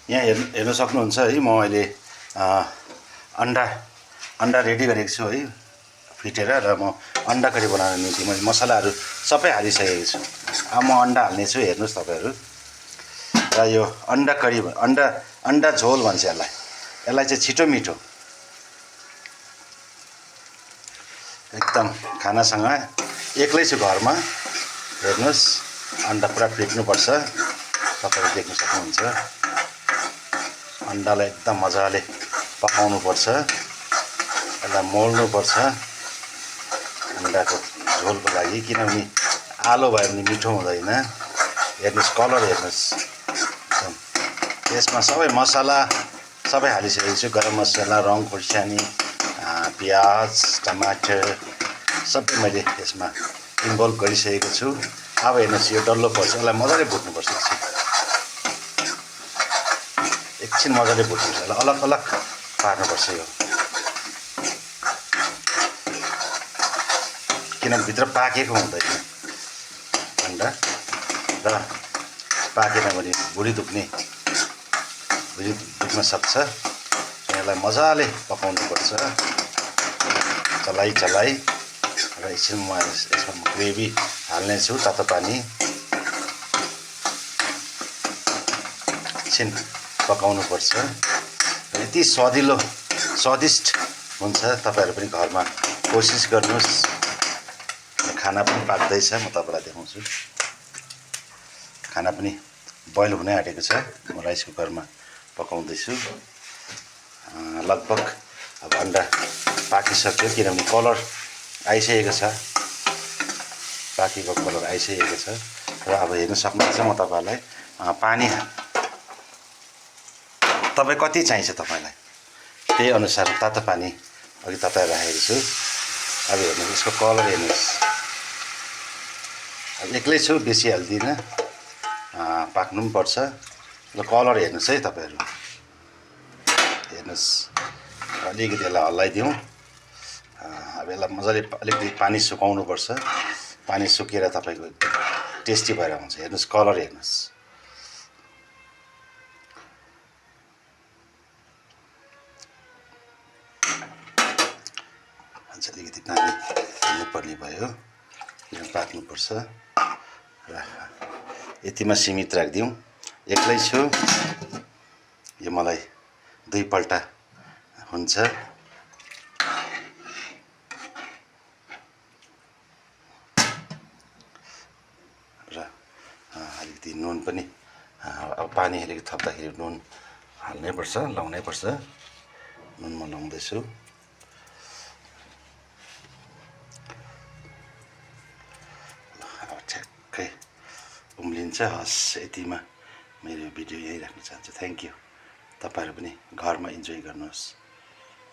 यहाँ हेर्न सक्नुहुन्छ है, म अहिले अन्डा अन्डा रेडी गरेको छु है फिटेर, र म अन्डा करी बनाउन निम्ति मैले मसलाहरू सबै हालिसकेको छु। अब म अन्डा हाल्नेछु, हेर्नुहोस् तपाईँहरू। र यो अन्डा करी, अन्डा झोल भन्छ यसलाई। यसलाई चाहिँ छिटो मिठो एकदम खानासँग। एक्लै छु घरमा, हेर्नुहोस् अन्डा पुरा फिट्नुपर्छ, तपाईँले देख्न सक्नुहुन्छ। अन्डालाई एकदम मजाले पकाउनुपर्छ, यसलाई मोल्नुपर्छ अन्डाको झोलको लागि, किनभने आलो भयो भने मिठो हुँदैन। हेर्नुहोस् कलर हेर्नुहोस् एकदम। यसमा सबै मसला सबै हालिसकेको छु, गरम मसला, रङ खुर्सानी, प्याज, टमाटर सबै मैले यसमा इन्भल्भ गरिसकेको छु। अब हेर्नुहोस् यो डल्लो पर्छ, यसलाई मजाले भुट्नुपर्छ। एकछिन मजाले भुट्नुपर्छ, यसलाई अलग अलग पार्नुपर्छ यो, किनभने भित्र पाकेको हुँदैन अन्डा, र पाकेन भने भुँडी दुख्न सक्छ। यसलाई मजाले पकाउनुपर्छ, चलाइ र एकछिन म यसमा ग्रेभी हाल्नेछु, तातो पानी। एकछिन पकाउनुपर्छ, यति स्वादिष्ट हुन्छ। तपाईँहरू पनि घरमा कोसिस गर्नुहोस्। खाना पनि पाक्दैछ, म तपाईँलाई देखाउँछु। खाना पनि बोइल हुनै आँटेको छ, म राइस कुकरमा पकाउँदैछु। लगभग अब अन्डा पाकिसक्यो, किनभने कलर आइसकेको छ, पाकेको कलर आइसकेको छ। र अब हेर्न सक्नुहुन्छ, म तपाईँहरूलाई पानी तपाईँ कति चाहिन्छ तपाईँलाई त्यही अनुसार तातो पानी अघि तपाईँ राखेको छु। अब हेर्नुहोस् यसको कलर हेर्नुहोस्। अब एक्लै छु, बेसी हाल्दिनँ, पाक्नु पनि पर्छ। र कलर हेर्नुहोस् है तपाईँहरू, हेर्नुहोस्। अलिकति यसलाई हल्लाइदिउँ। अब यसलाई मजाले अलिकति पानी सुकाउनुपर्छ, पानी सुकेर तपाईँको टेस्टी भएर आउँछ। हेर्नुहोस् कलर हेर्नुहोस्। अलिकति पानी हाल्नुपर्ने भयो, किन पाक्नुपर्छ। र यतिमा सीमित राखिदिउँ, एक्लै छु, यो मलाई दुईपल्ट हुन्छ। र अलिकति नुन पनि, अब पानी अलिकति थप्दाखेरि नुन हाल्नैपर्छ, लाउनैपर्छ। नुन म लाउँदैछु। ठ्याक्कै उम्लिन्छ। हस्, यतिमा मेरो भिडियो यहीँ राख्न चाहन्छु। Thank you. तपाईँहरू पनि घरमा इन्जोय गर्नुहोस्।